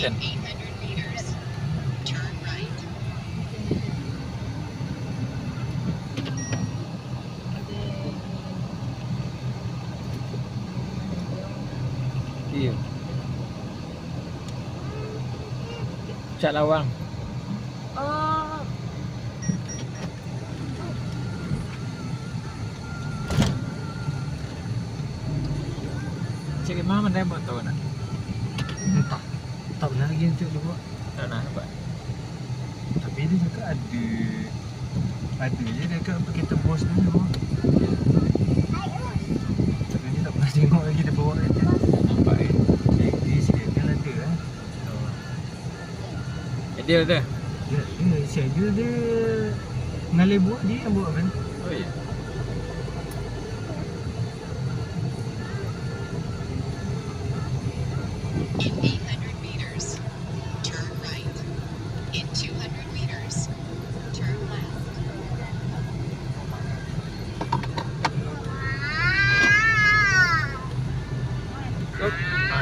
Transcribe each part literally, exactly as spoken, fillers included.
Eight hundred meters, turn right. Iyo. Cak Lawang. Oh. Cik Imam mandai motor nak? Entah. Tak pernah lagi untuk dia bawa. Tak pernah nampak. Tapi dia cakap ada. Ada je dia cakap pakai tebos dulu. Tapi dia tak pernah tengok lagi dia bawa kereta. Nampak, eh? Jadi, disediakan ada, eh. Ideal tu. Ya, ya, schedule dia ngalai buah dia yang bawa kan? Oh, iya. In eight hundred meters, turn right. In two hundred meters, turn left.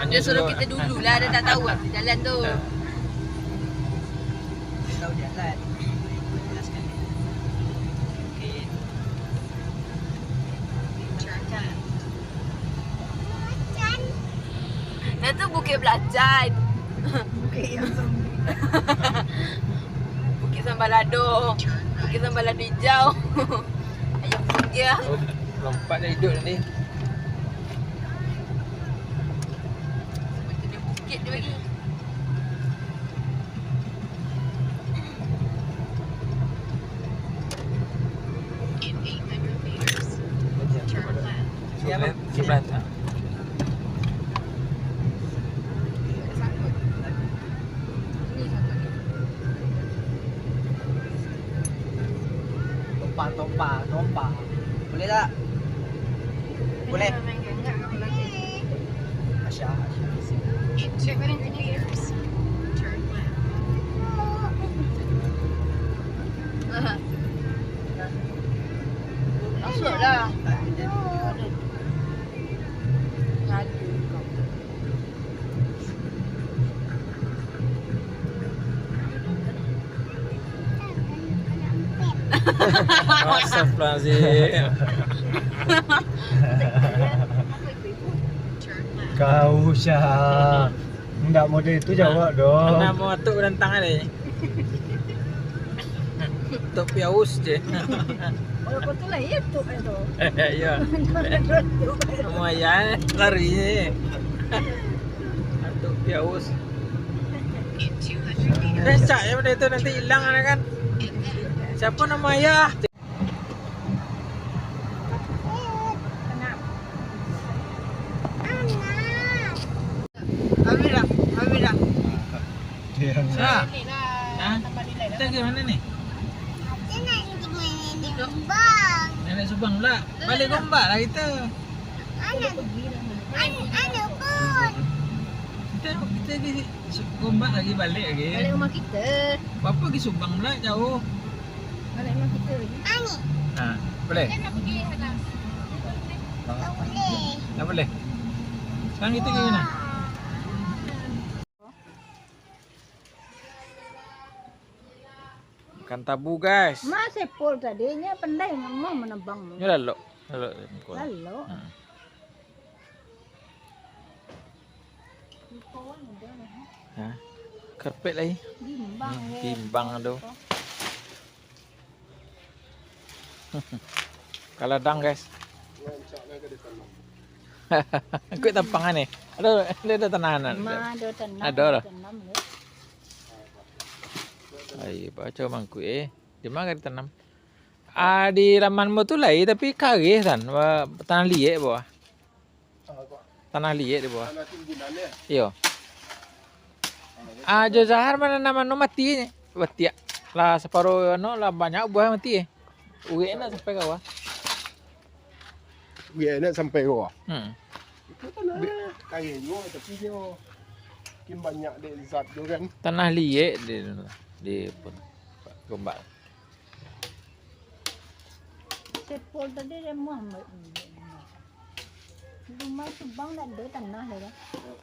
Dia suruh kita dulu lah, dia tak tahu lah jalan tu. Tak tahu jalan. Jelaskan. Okey. Nah, tu Bukit Belacan. Bukit yang zombie. Bukit Sambalado. Bukit Sambalado Hijau. Ayam Putiang. Oh, lompat dah hidup tadi. Sampai tu dia bukit dia bagi. In eight hundred meters, turn left. Kiblat, kiblat, ah. Tompa, tompa, tompa. Boleh tak? Boleh. Asya, Asya. In two hundred meters, turn left. Masuklah. Astagfirullahaladzim. Kau, Syah. Ndak model itu jawab doh. Namo tu berentang ni. Tok Piaus je. Oh, kau tu lah, iya, Tok, eh, tu. Iya. Nama ayah, eh, lari je. Tok Piaus. Becak je benda itu, nanti hilang, kan. Siapa nama ayah? Amira, Amira. Sa. Ha? Kita ke mana ni? Nenek Subang pula. Balik Gombak lah kita. Kita, kita di Gombak lagi, balik lagi. Balik rumah kita. Apa pergi Subang pula, jauh. Balik rumah kita lagi. Ha, boleh? Kita nak pergi sana. Tak boleh. Tak boleh. Sekarang kita ke mana? Makan tabu, guys. Mas Epul tadi, nya pandai mau menebang. Nya lalok. Lalok. Lalok. Ha. Ha? Karpet lai. Gimbang, hmm, gimbang tu. Kaladang, guys. Kuik tampang ni. Ada, ada, ada tanah, ada. Ma, ada tanah, ada lah. Tanam, ya. Ai, baco mangkuik, eh. Di mana ditanam? Ah, di laman mo tu lai, tapi kareh, San. Wa-, tanah liek bawah. Tanah liek di bawah. Tanah timbunan, ya? Iyo. Ah, jo Zahar mananam anu mati, batiak. Lah saparo anu, lah banyak buah mati, eh. Urek nak sampai ka bawah. Urek nak sampai ka bawah. Hmm. Itu tanah kareh juo, tapi nyo mungkin banyak dek zat tu kan. Tanah liek di, di pun Gombak. Sepul tadi dia muah, Mbak. Rumah Subang tak ada tanah dia dah.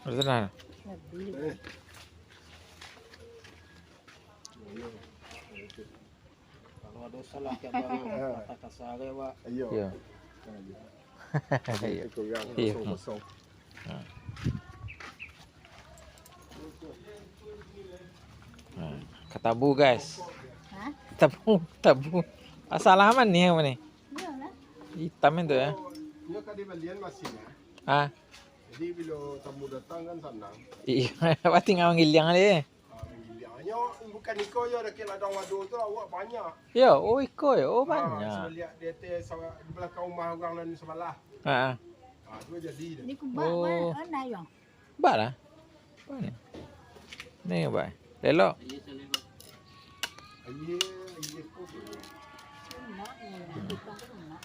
Ada tanah? Habis. Eh. Doso lah, kata kasa, wak. Iyo. Iyo. Iyo. Itu kurang, iyo, kosong-kosong. Ha. Ha. Katabu, guys. Ha? Tabu, tabu. Asal aman ni, apa ni? Iyolah. Hitam itu, ya. Iyo, kadi balian masih, ya. Ha. Jadi, bila tamu datang kan sanang. Iyo, pasti nggak manggiliang dia. Ah, manggiliang. Nyo bukan iko yo, dakek ladang wado tu awak banyak. Yo, oh iko yo, oh banyak. Ah, sabaliak di ateh, sa-, di balakang rumah urang nan sabalah. Ha. Ah, tu jadi dah. Di kubak. Oh. Mana yo? Kubak lah. Apa ni? Ni kubak. Lelok. Aye, aye ko.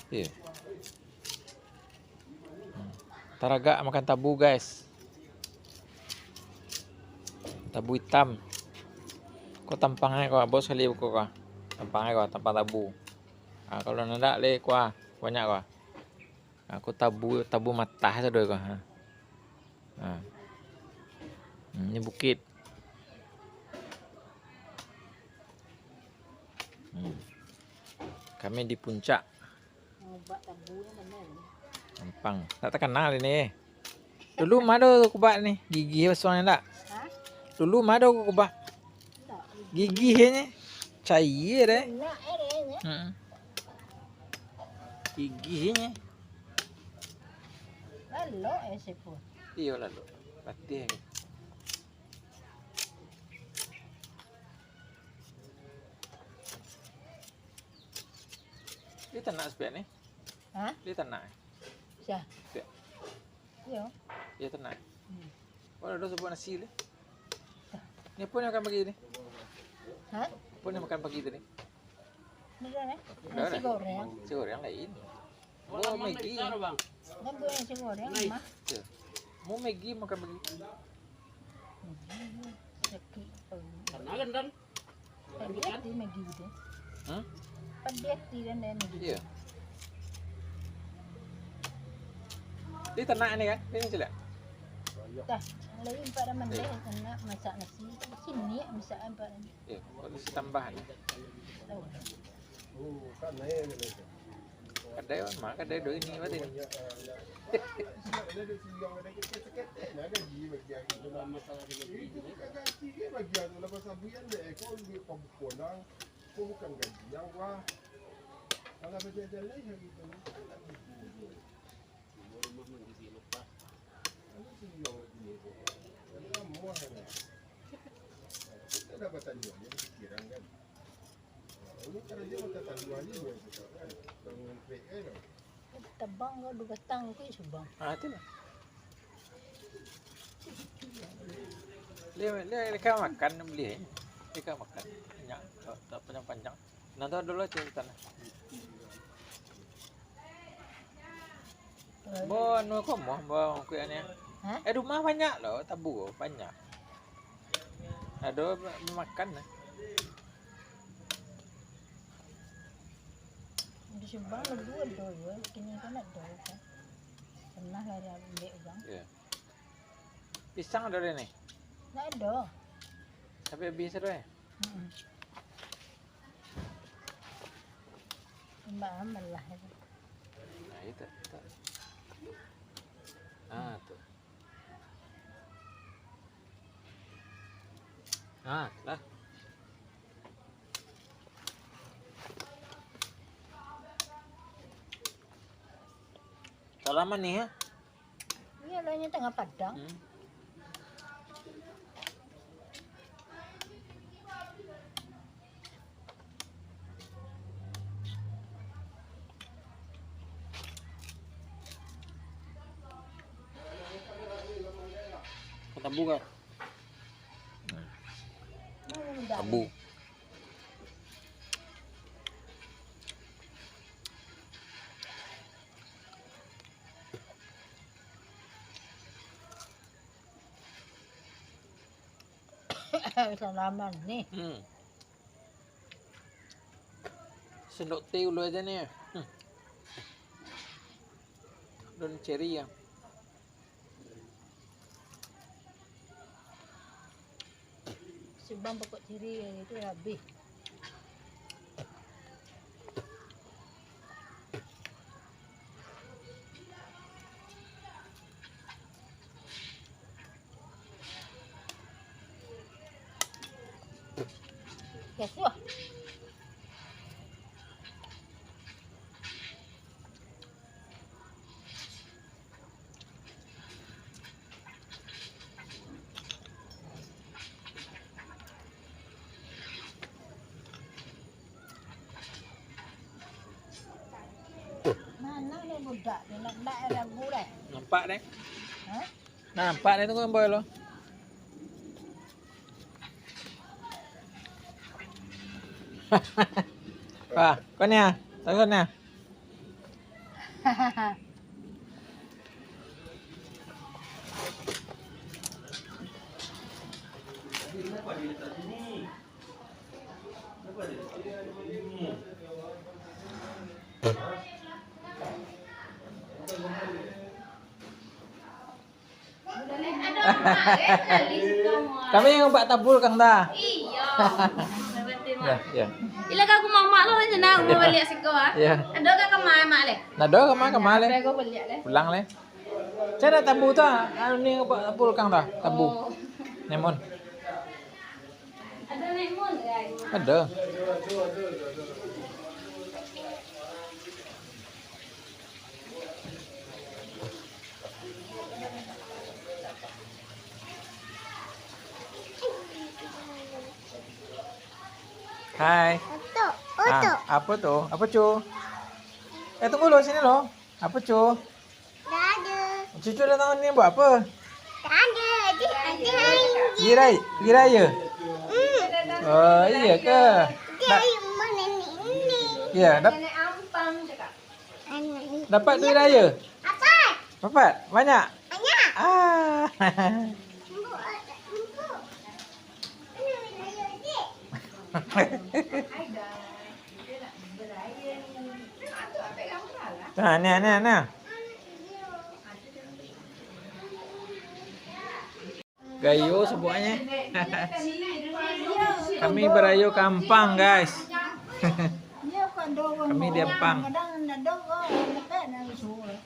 Iyo. Hmm. Taragak makan tabu, guys. Tabu itam. Ko tampang e ko, bos kali buko ko. Tampang e ko, tampang tabu. Ha, kalau nandak le ko, banyak ko. Ha, ko tabu, tabu matah sado ko. Ha. Ha. Hmm, ini bukit. Hmm. Kami di puncak. Ngubak tabu nyo bana ni. Gampang. Tak takana ni. Dulu mah ado kubak ni, gigih basuang ni ndak? Ha? Dulu mah ado kubak. Ndak. Gigih nyo. Cair deh. Nak eh deh nyo. Hmm. Gigih nyo. Lalok eh sipu. Iyo, lalok. Latih. Dia tanak sapiak ni. Ha? Dia tanak. Sia? Sapiak. Iyo. Dia tanak. Hmm. Oh, ado sabuah nasi le. Ni apo ni makan pagi ni? Ha? Apo ni makan pagi tadi? Nasi goreng. Nasi goreng lain. Oh, Maggi. Kan bukan nasi goreng, mah. Yo. Mau Maggi makan Maggi. Sakik. Padiah ti Maggi tu. Hah? Padiah ti kan dek Maggi. Iyo. Di tanak ni kan? Ini cilak. Dah, lain empat raman deh, tanak masak nasi. Sini masak empat raman. Iyo, kok nasi tambahan. Tahu. Kadai mah, kadai do ini mah tadi. Tabang ko duo batang ko subang. Ah, tu lah. Dia, dia, dia kan makan, beli. Dia kan makan. Banyak, tak, tak panjang-panjang. Nah, tu dulu cerita nah. Bo, anu ko moh, bo, kuiannya. Hah? Eh, rumah banyak lo, tabu banyak. Ado makan lah. Di Subang lalu ado yo, kini kan ado kan. Pernah lah dia ambil orang. Iya. Pisang ado ni? Ndak ado. Sampai habis tu eh? Hmm. Tambah amal lah. Nah, itu, itu. Ah, tu. Ah, lah. Salaman ni, ya? Iyolah, nyo tangah padang. Hmm. Katabu ka? Tabu. Salaman ni. Hmm. Sendok teh dulu aja ni. Hmm. Daun ceri ya. Subang pokok ceri itu habis. Yes, wah. Mano ni budak ni, nak, nak lagu deh. Nampak deh. Hah? Nampak deh tu gambar lo. Wah, kau ni ah, takut ni ah. Kami yang buat tabul, Kang, dah. Iyo. Ya, ya. Ila ka rumah mak lo, lah senang rumah baliak siko, ah. Ya. Ado ka kamar mak leh? Nado kamar, kamar leh. Apa ko baliak leh? Pulang leh. Cara tabu tu, ah, anu ni buat tabul, Kang, dah. Tabu. Oh. Lemon. Ado lemon, guys. Ado. Hai. Oto, ah, oto. Apo tu? Apo, Cu? Eh, tunggu lo, sini lo. Apo, Cu? Dadu. Cucu datang ni buat apo? Dadu, adi, adi, adi. Girai, girai ya? Hmm. Oh, iya ke? Dia Da-, mana ni? Ini. Iya, dap-, Anak ni. Dapat duit raya? Dapat. Dapat? Banyak? Banyak. Ah. Empuk, empuk. Ini raya, Dik. Nah, ni, ni, ni. Gayo sabuiknyo. Kami barayo ka Ampang, guys. Kami di Ampang.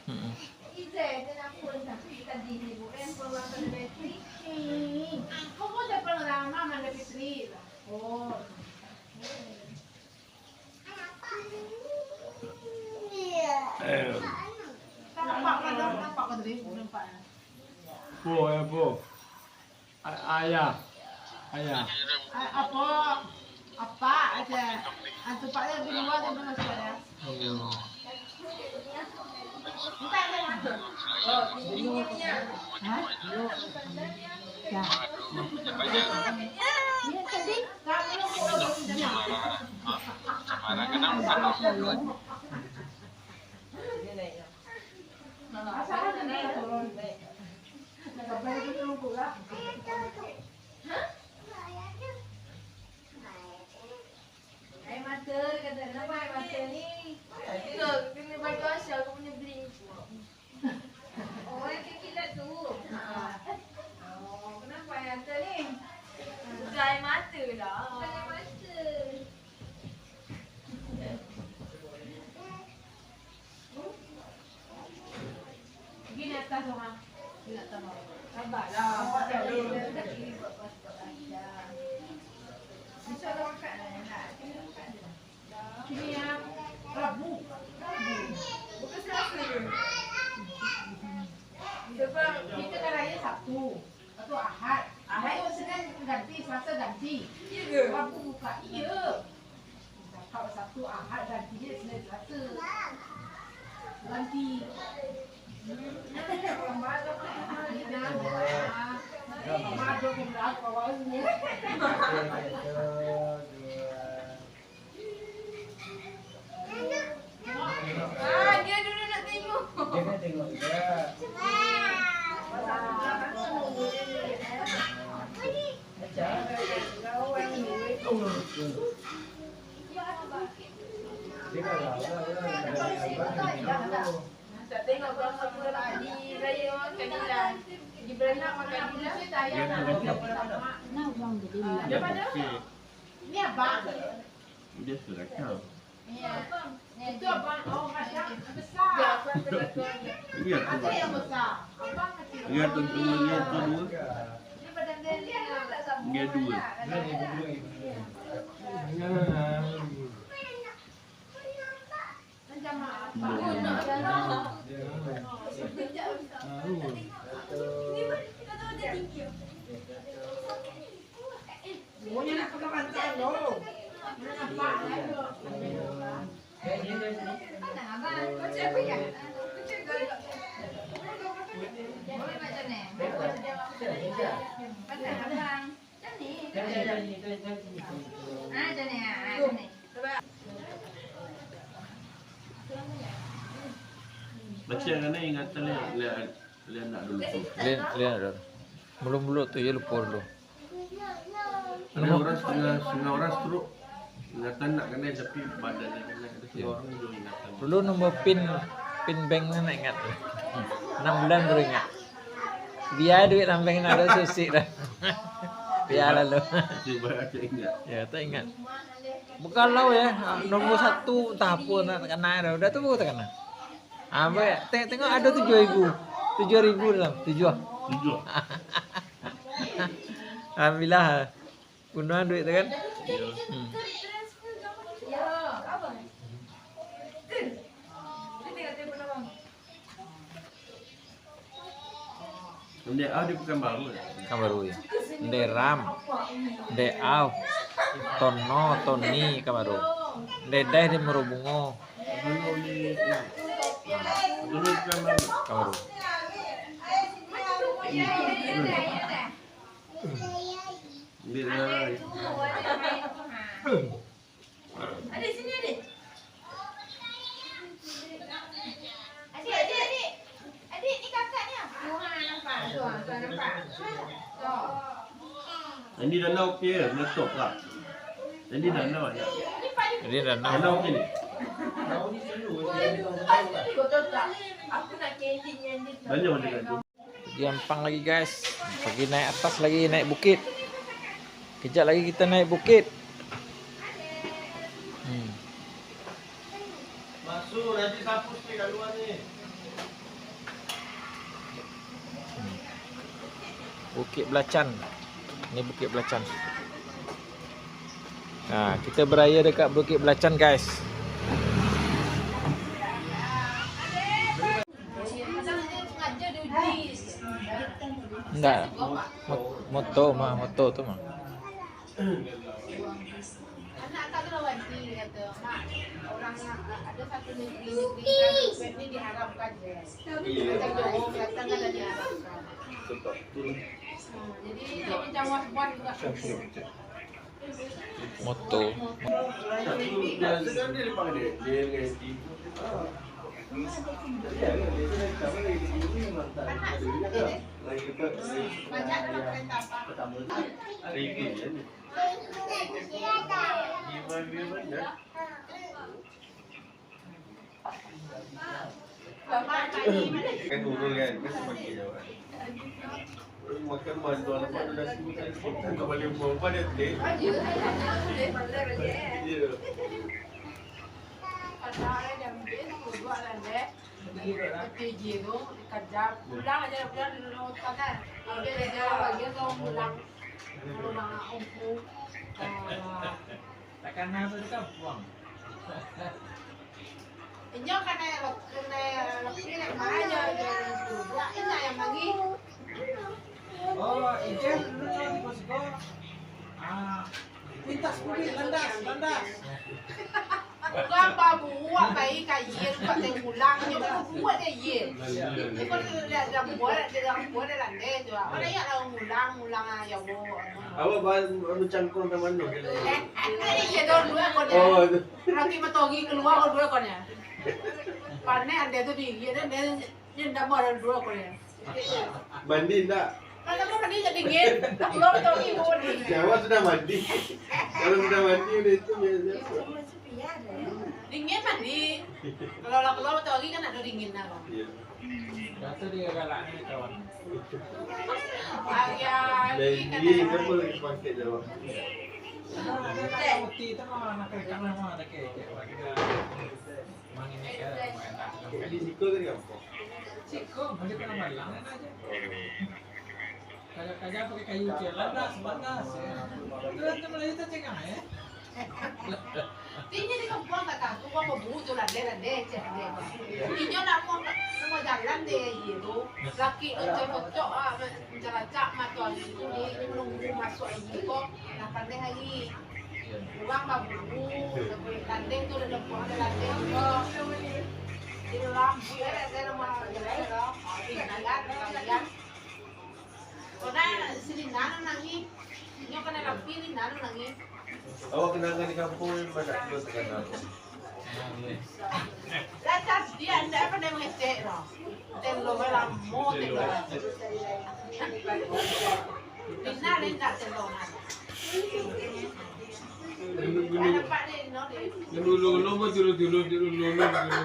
Mm-mm. Eh. Nampak kan, nampak kan tadi? Nampak, ya? Apo, apo? A-, ayah. Ayah. A-, apo? Apa aja? Antu pak ya di luar, dia masih ada. Hmm. Entah dia masuk. Oh, ini punya. Hah? Ya. Ini tadi. Air mata, dia kata, "Kenapa air mata ni?" Kena baju Asya, aku punya beli. Oh, yang kilat tu. Ha. Oh, kenapa air mata ni? Bukan air mata lah. Bukan air mata. Pergi di atas tu, ha. Sabarlah. Besok dah angkat dah, nak. Kini yang Rabu. Rabu. Bukan Selasa ke? Sebab kita kan raya Sabtu. Lepas tu Ahad. Ahad. Lepas tu Senin ganti, Selasa ganti. Iya ke? Rabu buka. Iya. Cakap Sabtu, Ahad ganti je, Senin, Selasa. Ganti. Ah, dia dulu nak tengok. Dia nak tengok juga. Dia kalau Tak tengok gambar-gambar di raya makan ni lah. Di beranak makan ni lah. Dia nak makan. Nah, abang jadi. Dia pada? Ni abang. Dia sudah kacau. Iya. Itu abang, oh, macam besar. Iya, tu. Ada yang besar. Abang kecil. Iya, tu, tu, iya, tu, dua. Dia badan dia ni lah. Dia dua. Macam mana ingatan dia, dia, dia nak dulu tu. Dia, dia nak dulu. Belum, belum tu, dia lupa dulu. Ada orang setengah, setengah orang stroke. Ingatan nak kanai, tapi badan dia kanai. Ada setengah orang tu ingatan. Dulu nombor pin, pin bank tu nak ingat. Enam bulan baru ingat. Bia duit dalam bank nak ada susik dah. Bia lalu. Cuba aja ingat. Ya, tak ingat. Bukan lau ya, nombor satu entah apa nak takana dah. Udah tu baru takana. Ah, baik. Tengok, tengok ada tujuh ribu. Tujuh ribu dalam. Tujuh. Tujuh. Alhamdulillah. Gunoan duit tu kan? Iya. Hmm. Ndai Au di Pekanbaru, ya? Pekanbaru, ya. Ndai Ram, Ndai Au, Tono, Toni, Pekanbaru. Ndai Dai di Muaro Bungo. Dulu di, dulu di Pekanbaru. Pekanbaru. Ambil lah. Adik, sini, adik. Adik, adik, adik. Adik, ni kakaknya. Tuh, ha, nampak. Tuh, ha, tuh, nampak. Tuh. Ini danau okey, meletup lah. Ini danau aja. Ini danau. Danau okey ni. Aku nak kending yang dia. Banyak orang cakap tu. Lagi ampang lagi, guys. Pagi naik atas lagi, naik bukit. Kejap lagi kita naik bukit. Hmm. Masuk, nanti sapu sikit kat luar ni. Hmm. Bukit Belacan. Ini Bukit Belacan. Nah, kita beraya dekat Bukit Belacan, guys. Ndak. Mo-, moto mah, moto tu mah. Anak kak tu lah wanti, dia kata, "Mak, orang, ada satu negeri-negeri kan, web ni diharamkan." Macam Johor, Kelantan kan dah diharamkan. Hmm, jadi, dia macam was-was juga. Moto. Kan urus kan, kan semakin jauh kan. Makan bantuan apa tu dah sebut kan, tak boleh buang apa dia teh. Ya. Pasal dia ambil, buat lah deh. P J tu, kerja, pulang aja, pulang dulu, kan. Kalau dia kerja, bagi tu pulang. Kalau nak umpu, ah, Takana tu ka buang. Inyo kanai lok-, kanai lokri dek ma ajo, jo itu. Buat inyo yang bagi. Oh, ijen dulu tu siko-siko. Ah, pintas budi, landas, landas. Urang babuak pai ka iye, buat teh pulang, inyo babuak dek iye. Iko dah, dah buat, dah buat, dah landai tu. Awak dah yak lah ngulang, ngulang, ah, ya Allah. Awak ba-, anu cangkong ka mano? Eh, eh, iya, dua, dua, kau dia. Oh, itu. Roti matogi keluar, kau dua, kau dia. Panek ada tu di, iya, dan dia, dia ndak mau ada dua, kau dia. Mandi ndak? Kalau mau mandi jadi dingin, tak perlu matogi, kau ni. Ya, awak sudah mandi. Kalau sudah mandi, udah itu biasa. Dingin mandi. Kalau lah keluar matogi kan ada dingin lah, kau. Iya. Rasa dia galak ni, kawan. Dari, dari siapa lagi pakai jawab? Putih tu mah, nak kekang lah, mah, tak kekek. Di siko tadi apa? Siko, dia pernah malang aja. Oh. Kaja-kaja pakai kayu celan, dah, sebelah, ya. Itu nanti Melayu tu cengah, ya. Inyo di kampuang tak kaku, urang baburu tu landai-landai, cek landai. Inyo nak mau, nak mau jalan deh, iyo tu. Laki tu cocok, ah, mancalacak mato angin tu, di, di menunggu masuk angin ko, nak pandai hari. Urang baburu, landai tu dah lempuang, ada landai ko. Di lampu, ya, ada nama, ada nama, ah, di jalan, di jalan. Kona si Lina nangih. Inyo kanai rapi, Lina nangih. Awak kenangan di kampung banyak juo sagananyo. Lah, cantik, anda pandai mangecek, no. Telo lamo, telo. Lina, Lina, telo. Dulu-dulu mah dulu-dulu, dulu-dulu, dulu-dulu.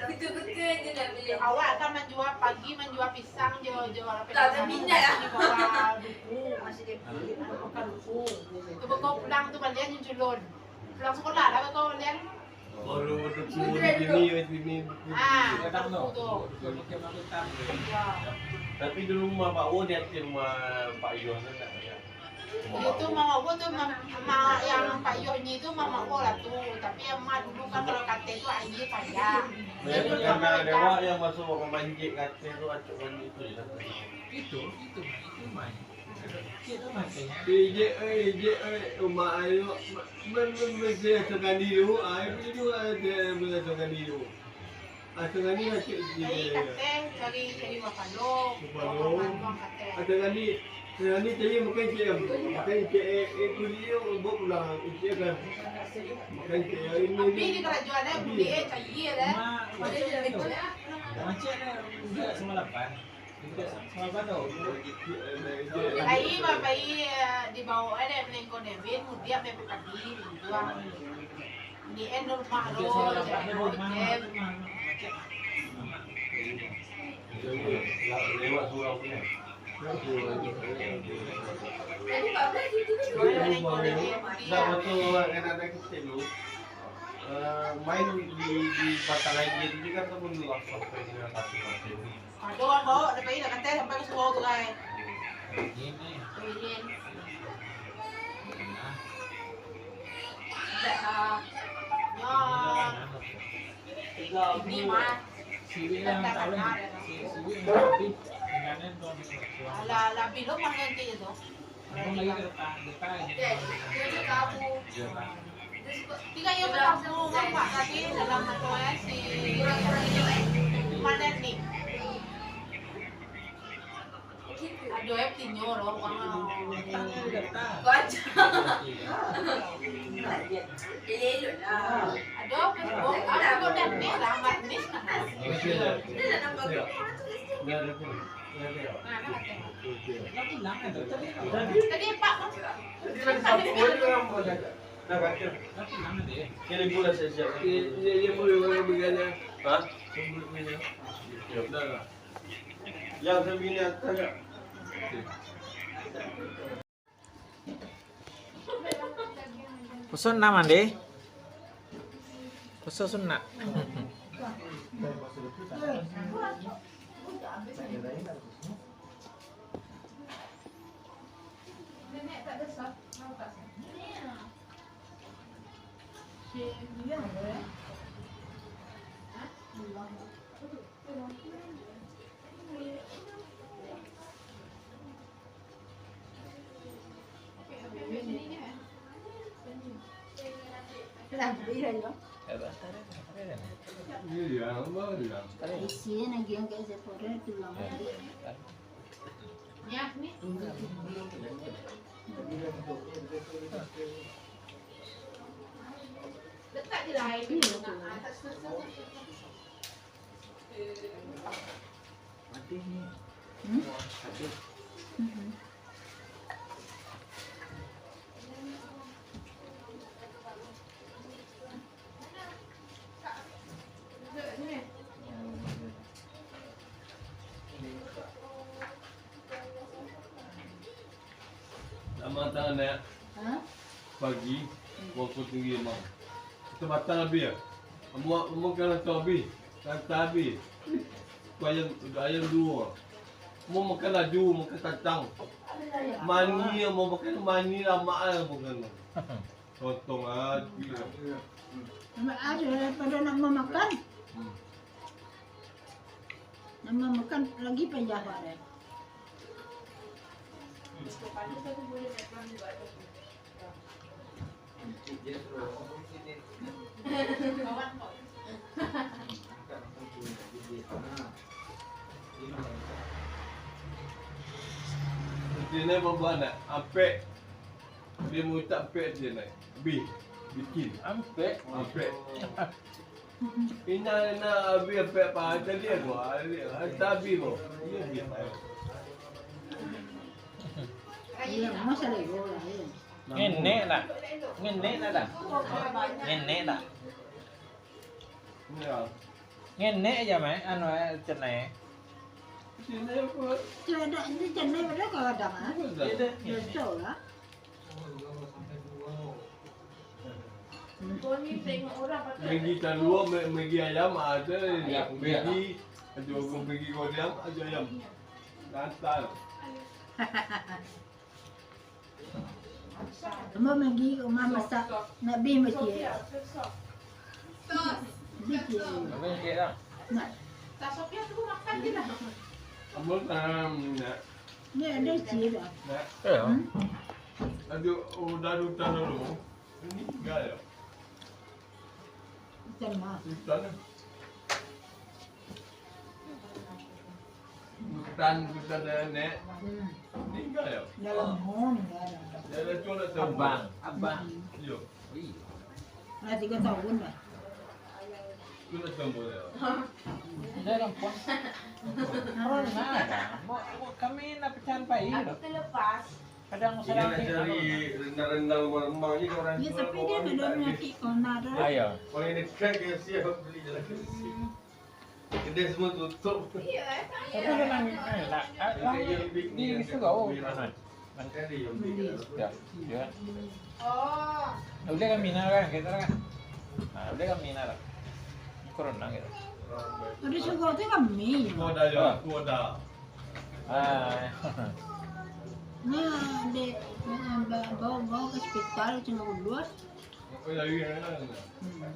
Betul-betul je dah beli. Awak kan manjua pagi, manjua pisang jo, jo apo, tak ada minyak, ya? Di bawah duku, masih di bawah duku. Tu beko pulang tu balian jo culun. Pulang sekolah lah beko balian. Baru duku di sini, di sini. Ah, duku tu. Ya. Tapi dulu rumah Pak Wo di ateh rumah Pak Yo tu tak ada. Itu mama gua tu, ma-, ma-, yang Pak Yoh nyo tu mama gua lah tu. Tapi yang ma dulu kan kalau kateh tu aia payah. Jadi karena dewa yang masuk mamanjek kateh tu, acok banjir tu je lah. Itu, itu, itu mah. Itu mah kayaknya. Ijek, eh, ijek, eh, rumah ayo, men, men, men, dia sekali dulu, ah, itu, itu, eh, dia, dia sekali dulu. Atau tadi lah cek. Cari kateh, cari, cari buah palo. Buah palo. Buah palo, kateh. Atau tadi, atau tadi cari makan cek, makan cek, eh, eh, kulit dia buat pulang, cek kan. Makan cek, eh, ini. Tapi di karajoan, eh, kulit, eh, cari, eh. Mak, macam mana tu? Macam mana? Udah sembilan lapan. Udah sembilan lapan tu. Pai, pai, eh, dibawa, eh, dek Nengko Nevin, mudiak, mepet padi, buang. Ni en rumah lo, jangan rumah. Lewat surau punya. Jadi, Pak Blas itu kan. Ndak batua, kan ada kecil tu. Eh, main di, di batang aia tu kan, tu pun langsung sampai dengan satu macam ni. Ado urang bawa, dah pai dah katai sampai ka surau tu, lai. Ijin, eh. Oh, ijin. Dah, ah, nyo. Ini mah. Siwik lah, tak tahu lah. Siwik lah, tapi tinggalnya tu. Alah, lah, belum mah nanti tu. Tiga yo berlaku nampak tadi dalam anu, eh, si Madan ni. Aduh, eh, tinyo lo, wah. Kau aja. Elok-elok lah. Aduh, Facebook, ah, Facebook dan ni lah, Manis mana? Ini lah nampak. Tadi, tadi Pak. Hah? Yang sembunyi atas. Puso enam, Ande. Puso sunat. Isi lagi yang kayak sekolah tulang. Letak je lah air. Hmm? Mhm. Selamat datang, Nek. Hah? Pagi, waktu tinggi, Mak. Itu batang habis, ya? Kamu, kamu kan lantai habis. Lantai habis. Itu ayam, ayam dua. Mau makan ladu, makan kacang. Mani, mau makan mani, lamak lah makan. Sotong lah, gila. Lamak aja daripada nak mamakan. Hmm. Nak mamakan lagi payah, Pak, deh. Sini babuan nak, ampek. Dia mintak ampek je nak. Bi, bikin. Ampek. Ampek. Ina, ina, abi, ampek pa tadi aku. Abi, abi, bo. Iya, bi. Iya, masa lego lah, iya. Ngenek lah. Ngenek lah dah. Ngenek lah. Iya. Ngenek aja, Mek. Anu, eh, cenai. Sini apa? Tidak ada, ini cenai pada kadang, ah. Apa dah? Betul lah. Megi talua, me-, megi ayam, ada. Ayam, megi, ada megi goreng, ada ayam. Gatal. Ambo magi ka umah masak, nak bi masjid. Sos. Bi masjid. Nak. Ambo tanam nak. Ni ada cik dah. Nak. Eh, hmm? Aduh, udah, udah dulu. Ini enggak ya? Ikan mah. Ikan. Hutan, hutan nenek. Hmm. Meninggal ya? Dalam hon, dalam. Dia ada tu nak tahu. Abang, abang. Hmm. Yo. Iya. Lah tiga tahun dah. Tu nak tahu ya? Dalam pon. Corona dah. Mau, mau kami nak pecahan pai. Aku terlepas. Kadang. Iya, nak cari rendang-rendang rumah-rumah ni, orang. Ya, tapi dia ada penyakit corona tu. Ayo. Paling dekat ke siap beli jalan ke siap. Kedai semua tutup. Iya, eh. Tapi dia nang, eh, nak, ah, nang di surau. Kan dia yang beli. Ya, ya. Oh. Udah kan Mina kan, kita kan. Nah, udah kan Mina lah. Corona gitu. Di surau tu kami. Kau dah ya, kau dah. Ah. Nah, dek, nah, ba-, bawa, bawa ke hospital cuma berdua. Hmm.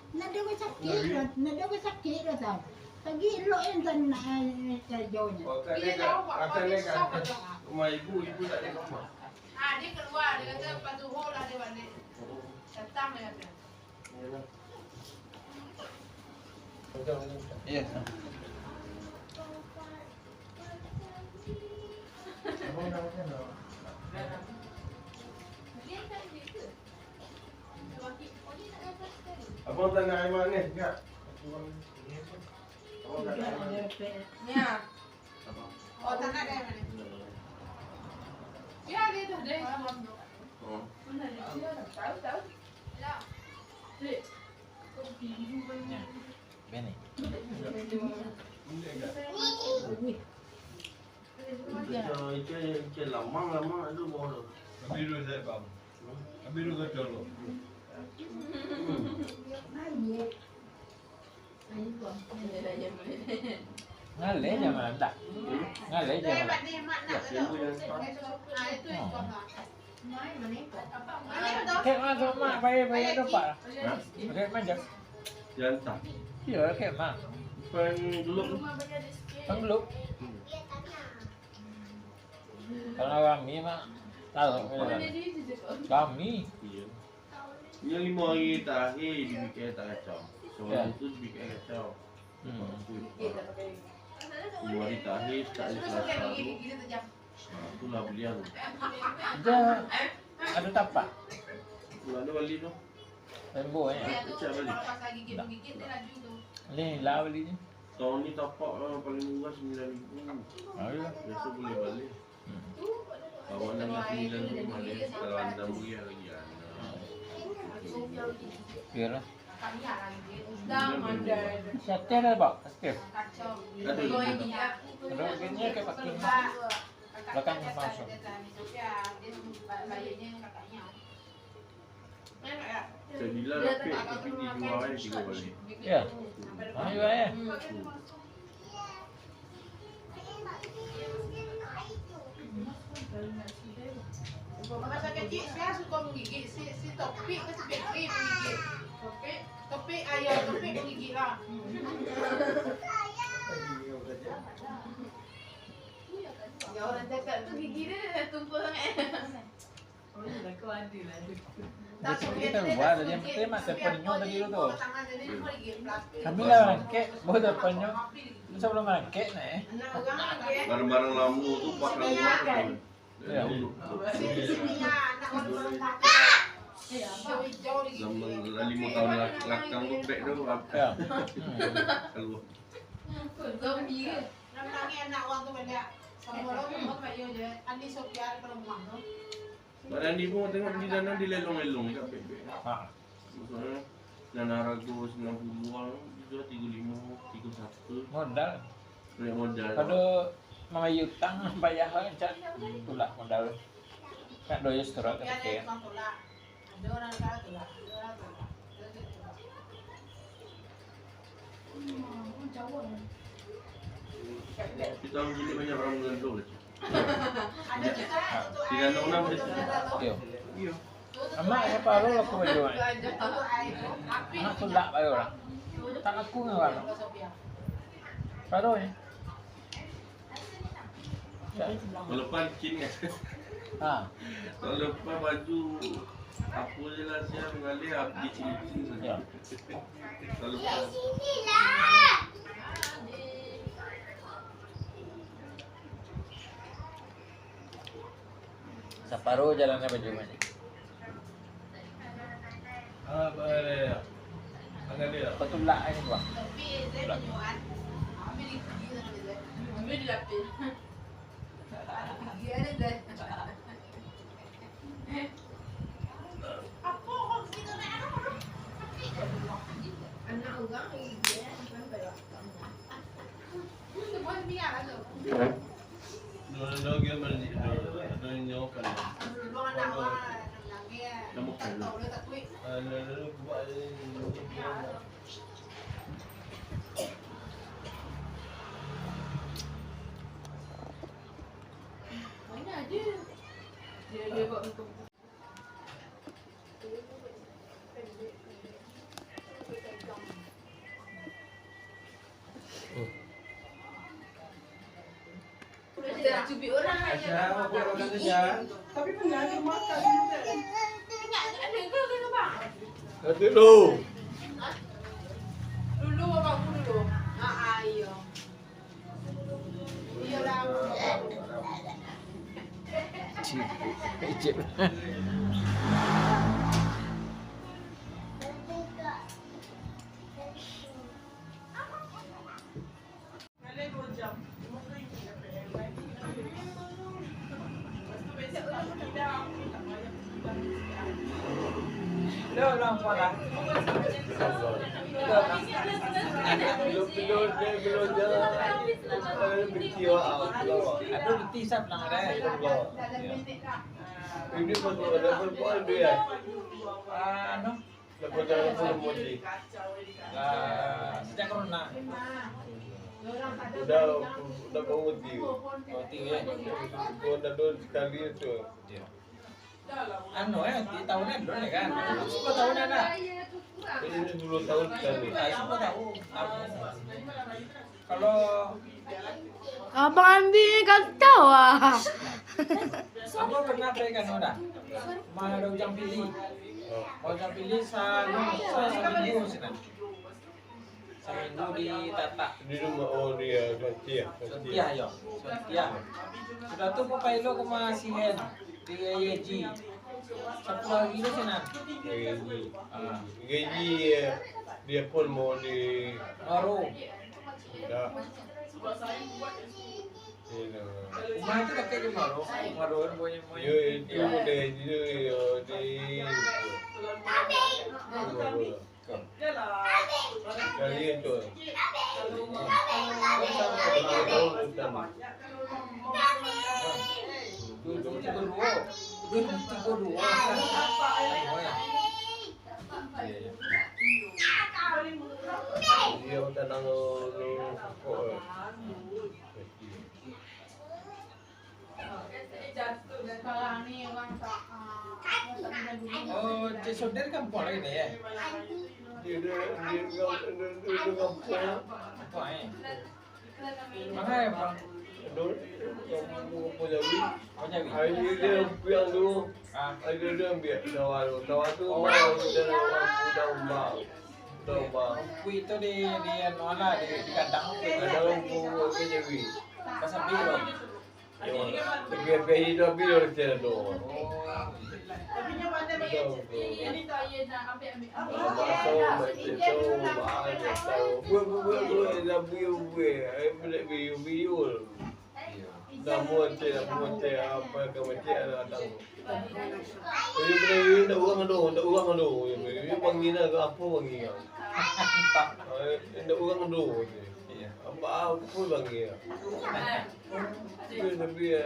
Nah, dia sakit, nah, dia sakit dah tau. Pagi elok yang tak nak, eh, kerjanya. Iya, tahu, Pak. Pagi susah kerja, Pak. Rumah ibu, ibu tak ada rumah. Ah, dia keluar, dia kata lepas Zuhur lah dia balik. Datang dia kata. Iya. Abang tak nak air manis, enggak? Abang tak nak air manis. Ya. Oh, tak nak air manis. Ya, dia tu, dia. Oh. Tahu, tahu. Bene. Ikan, ikan, ikan lamang, lamang ada bawah tu. Kami dulu saya, Bang. Kami dulu kacau tu. Ngaleh je mah, tak? Ngaleh je mah. Kek mah sama, bayar-bayar tu, Pak. Hah? Kek mah je. Jantah. Iya, kek mah. Penggelup. Penggelup. Hmm. Kalau rami mah, tahu, rami. Iya. Ini lima hari terakhir dibikin tak kacau. Sebelum tu dibikin kacau. Hmm. Dua hari terakhir, tak ada selasa tu. Ha, itulah beliau tu. Dia ada tapak? Lah, ada balik tu. Lembu, eh? Pecah balik. Ni lah balik ni. Tahun ni tapak lah paling murah sembilan ribu. Ah, iya. Biasa boleh balik. Hmm. Kawan dengan sembilan rumah dia, kalau anda mulia lagi, anda. Biarlah. Siapa ada, Pak? Siapa? Ada. Ada. Ada. Ada. Belakang masuk. Saya bilang lapik, tapi dijual kan tiga kali. Ya. Ah, iya, ya. Hmm. Masa kecik, sia suko manggigik, si, si Topik ka si Fikri manggigik. Topik, Topik, ayo, Topik manggigik lah. Ya, orang cakap tu gigi dia dah tumpul sangat. Oh, iya lah, kau ada lah. Dia keluar dari yang pertama, saya penyok tadi tu. Kami lah angkek, baru dah penyok. Sebelum angkek, nah, eh. Barang-barang lama tu bakal keluar. Ya. Zaman lima tahun lak-, lakang tu, bek tu, apa? Ya. Kalau zombie ke? Nampak ni anak orang tu banyak. Sama orang tu, apa yo je. Andi Sofian ke rumah tu. Barang di rumah tengok di dalam dilelong-elong, tak bek-bek. Ha. Maksudnya, nan harago sambilan puluah, dijual tigo limo, tigo satu. Modal. Banyak modal. Pado mambayia utang, bayar cak tulak modal. Nak doyo setoran ka. Ada orang ka tulak, ada orang tulak, ada orang tulak. Kita orang gini banyak orang mengandung. Ada juga. Tidak ada orang. Iyo. Iyo. Amak, apo baru aku baju, eh? Amak tulak baru lah. Tak aku dengan orang. Baru ni. Kalau pan kin kan? Ha. Kalau pan baju, apa je lah, siap mengalir, habis licin saja. Ya. Kalau pan. Saparuh jalan sampai Jumat ni. Ah, boleh. Angkat dia. Petulak ni, Bang. Petulak. Anak orang, iya, kan, kayak Dulu, abang dulu. Ah, iyo. Aduh, beti sab nang ada. Ini pun ada pun dia. Anu. Lepas jalan pun mati. Ah, sejak corona. Udah, udah kau mati. Mati, ya. Kau dah dua sekali tu. Iya. Anu, eh, di tahunan dulu, ya, kan? Sepuluh tahunan, dah. Ini sepuluh tahun sekali. Ah, sepuluh tahun. Kalau Abang Andi ni kacau ah. Abang pernah pai ka anu dah? Rumah ada Ujang Pili. Ujang Pili sa-, sa-, saminggu sinan. Saminggu di Tatak. Di rumah, oh, dia, Santiah, Santiah. Santiah, yo. Santiah. Sudah tu, Papa Ilo ka rumah si Hen, di Yeji. Satu lagi tu sinan. Yeji. Ah. Yeji, eh, dia pun mau di Baru. Dak. Iyo. Rumah tu dakek di Baru. Baru kan punya rumah. Yo, itu dari, yo, di Kali itu. Dua ribu tiga puluh dua. Dua ribu tiga puluh dua. Iya, iya. Iya, udah nang, nang, kok, eh. Oh, Cik Sodir kampuang lai ni, eh? Dia, dia, dia, dia, dia, dia kampuang. Kampuang, eh? Mana, eh, bang? Dia, dia kampuang Jawi. Oh, Jawi. Hari ni dia piang dulu. Ah. Hari ni dia ambil sawah tu. Sawah tu, oh, baru dia nak budak umbang. Budak umbang. Kuih tu di, di, anu lah, di, di kandang. Kandang tu, dia Jawi. Pas ambil tu. Tapi, tapi itu habis lah, macam tu. Tapi nyo pandai pakai. Ini tak, iya, nak ambil, ambil. Kalau bakso, macam tu, bah, dia tahu. Buat, buat, buat, buat, dah buat, buat. Eh, boleh biu, biu. Dah buat, cek, dah buat, cek. Apa yang kau cek, ada datang. Ini, ini, ini, ndak urang tu, ndak urang tu. Ini panggil lah, apa panggil? Eh, ndak urang tu. Iya. Apa, apa panggil? Tapi, tapi, eh, eh,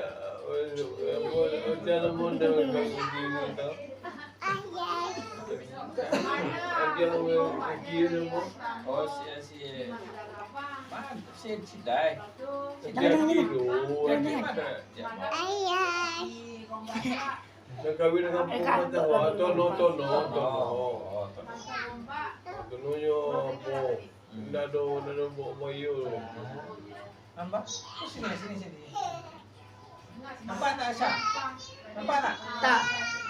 apa, macam mana pun dah bagi diri tau. Ada orang kaki dia semua. Oh, si, si. Man, si, si Dai. Dia kaki tu. Dia kaki mana? Ayah. Dia kahwin dengan perempuan Jawa. Tono, Tono, Tono. Oh, Tono. Tono nyo apa? Ndak ado, ndak ado buat bayo. Nampak? Oh, sini, sini, sini. Nampak tak, Asya? Nampak tak? Tak.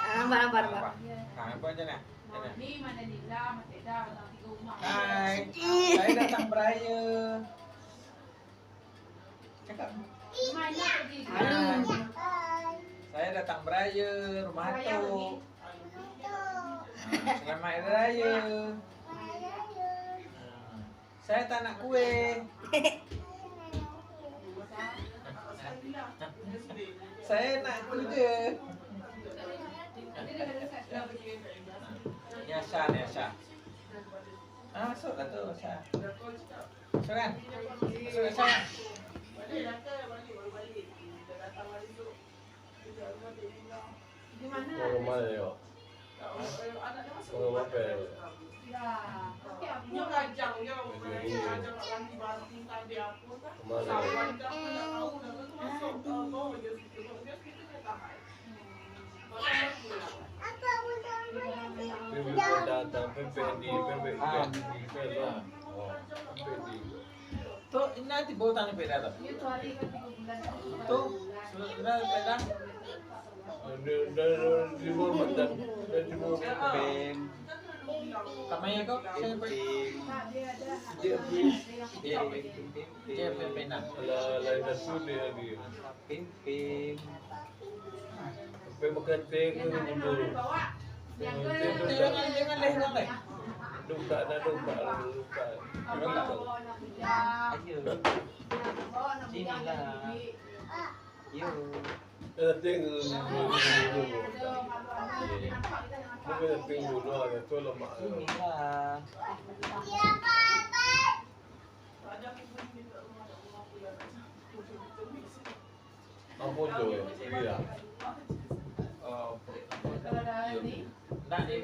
Ah, nampak, nampak, nampak. Nampak. Nah, nampak macam mana? Macam mana? Hai. Saya datang beraya. Cakap. Halo. Saya datang beraya rumah tu. Ah, selamat hari raya. Ah. Saya tak nak kuih. Saya nak kuda. Ni Asya, ni Asya. Ah, masuklah tu, Asya. Masuk kan? Masuk, Asya. Normal yo. Normal pe. Normal yo. Pe, pe, datang, pe, pe, di, pe, pe, pe, di, pe, lo. Oh, pe, di. Tu, indak tibo tang peda tu. Tu, sudah peda. Dari, dari, dari timur matan, dari timur. Pim. Kamanya kau, saya pim, pim. Dia pim. Dia pim, pim, pim, pim. Dia pim, pim, nah. Lah, lain satu dia, dia. Pim, pim. Sampai makan teh ke dulu. Jangan, jangan leh, jangan leh. Duka dah, duka, duka. Ayo. Sinilah. Yo. Dah teh dulu. Bukan teh dulu, ada tu lemak. Sinilah. Apo tu, Ria? Jatuh,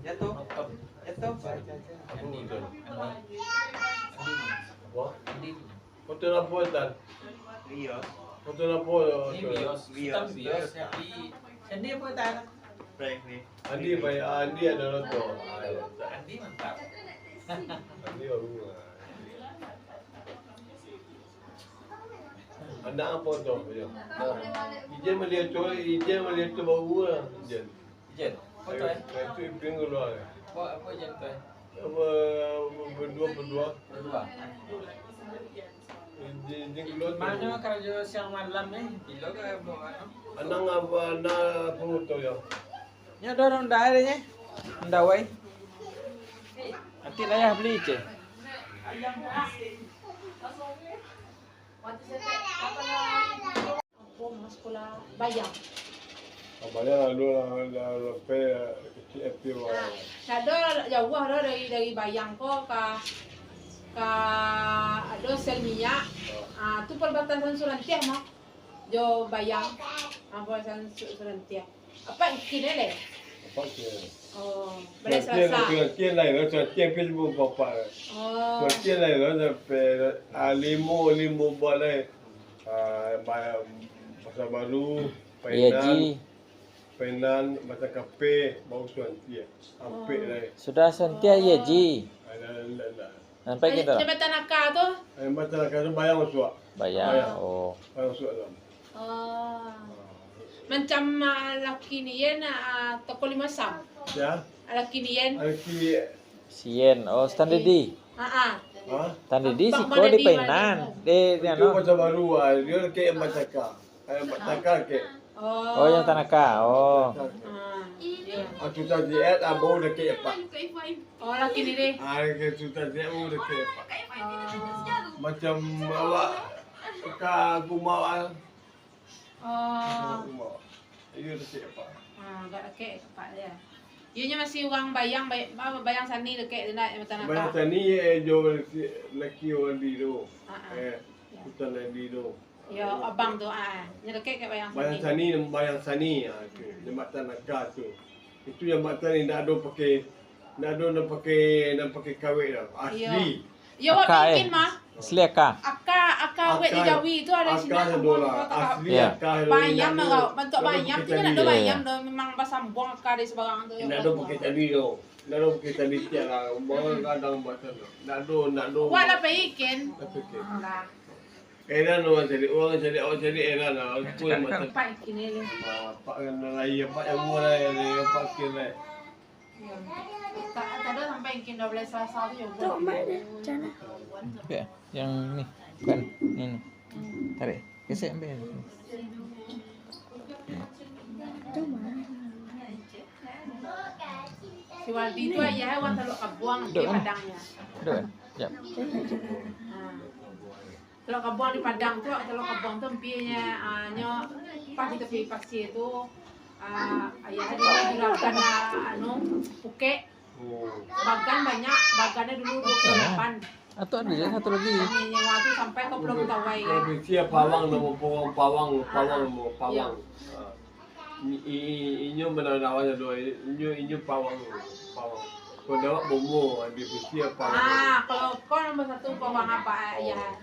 jatuh. Jatuh. Apo tu? Apo? Foto apo, Tan? Ria. Foto apo? Ni Bios. Bios. Tan Bios. Jadi, jadi apo, Tan? Prank ni. Andi, Andi ado tu. Andi mantap. Andi baru. Anak apo tu? Yo. Ijen malihat tu, Ijen malihat tu baru lah, Ijen. Ijen. Foto, eh? Itu Ipin kalua. Apo, apo Ijen tu, eh? Apo, badua, badua. Badua. Ijen, Ijen kalua tu. Mano karajo siang malam ni? Bilo ka buek anu? Anang apo, anak apo tu yo? Nyo dorong dai nyo. Ndawai. Nanti lah ya beli je. Apo, mas sekolah Bayang. Oh, Bayang lalu lah, lah, lah, pe, kecil F P Y. Ah, ado jauah lah dari, dari Bayang ko ka, ka, ado sel minyak. Oh. Ah, tu perbatasan Surantiah mah. Jo Bayang. Ah, perbatasan Su-, Surantiah. Apak kini leh? Apak kini. Oh, balai Selasa. Kini lain lah, kini Facebook bapak. Oh. Kini lain lah, sampai, ah, limo, limo balai. Ah, ba-, Pasar Baru, Iya, Painan, Ji. Painan, Batang Kapeh, baru Suantiah. Ampek lai. Sudah Suantiah, iya, Ji. Alah, alah, alah. Sampai Ai, gitu. Jambatan Aka tu? Jambatan Aka tu Bayang Masuak. Bayang, Bayang. Oh. Bayang Masuak tu. Oh. Macam, ah, laki ni, Yen, ah, toko limo sam. Ya? Laki ni, Yen. Laki Si Yen, oh, Tan Dedi. Ha, ha. Ha? Tan Dedi siko di Painan. Di, di Itu anu. Pasar Baru, ah, dia dekat Batang Aka. Eh, Batang Aka dekat. Oh. Oh, yang Tanaka. Oh. Batang Aka. Ah, iya. Ah, Sultan Siak, ah, baru dekat Pak. Oh, laki ni deh. Ah, dekat Sultan Siak, baru dekat Pak. Oh. Macam awak ka Kumawa. Oh. Iyo, dakek, Pak. Ha, agak dakek, Pak, ya. Iyo, nyo masih urang Bayang, Bay-, apa, Bayang Sani dakek tu nak, Matan Bayang Aka. Sani, eh, jo laki, laki Waldi tu. Ha, ha. Eh, Ya. Sultan Waldi tu. Yo, abang tu, ah. Nyo dakek ka Bayang Sani. Bayang Sani, Bayang Sani, ah, tu. Jambatan Aka tu. Itu jambatan ni ndak ado pakai, ndak ado nan pakai, nan pakai kawek dah. Asli. Iyo. Iyo, awak Aka, eh. Bikin mah. Asli Aka. Aka, Aka awet di Jawi tu ado Aka sinan sambung lah. Asli Aka. Bayam lah kau. Bantuak bayam tu ndak ado bayam doh, memang basambuang Aka dari sabarang tu. Ndak ado pakai tali tu. Ndak ado pakai tali tiak lah. Baru kadang batang tu. Ndak ado, ndak ado. Awak lah pai, Ken. Tapi, Ken. Alah. Heran urang cari, urang cari, awak cari heran lah. Apa yang mata. Sampai kini ni. Ah, Pak kan dah lahir, Pak yang murah, yang, yang Pak Ken lah. Ya. Tak, tak ada sampai kini dua belas Selasa tu juga. Tu, Mak, dia, macam mana? Ya, yang ni. Bukan, ni, ni. Tarik. Gesek ambil. Tu, Mak. Si Waldi tu ayah, eh, urang Taluk Kabuang, di Padang nyo. Duduk, eh. Sekejap. Ha. Taluk Kabuang di Padang tu, Taluk Kabuang tu ampia nyo, ah, nyo pas di tapi pasia tu, ah, ayah dulu juragan, ah, anu, pukek. Oh. Bagan banyak, bagannyo dulu duo puluah lapan. Atau ado je satu lagi. Nyewa tu sampai ka Pulau Mentawai, kan. Provinsi Pawang, namo Pawang, Pawang, Pawang, namo Pawang. Ah. I-, i-, inyo manawai-nawai tu, inyo, inyo Pawang, Pawang. Kalau dawak Bomo, di Kuching Pawang. Ah, kalau kau nombor satu Pawang apa, ayah?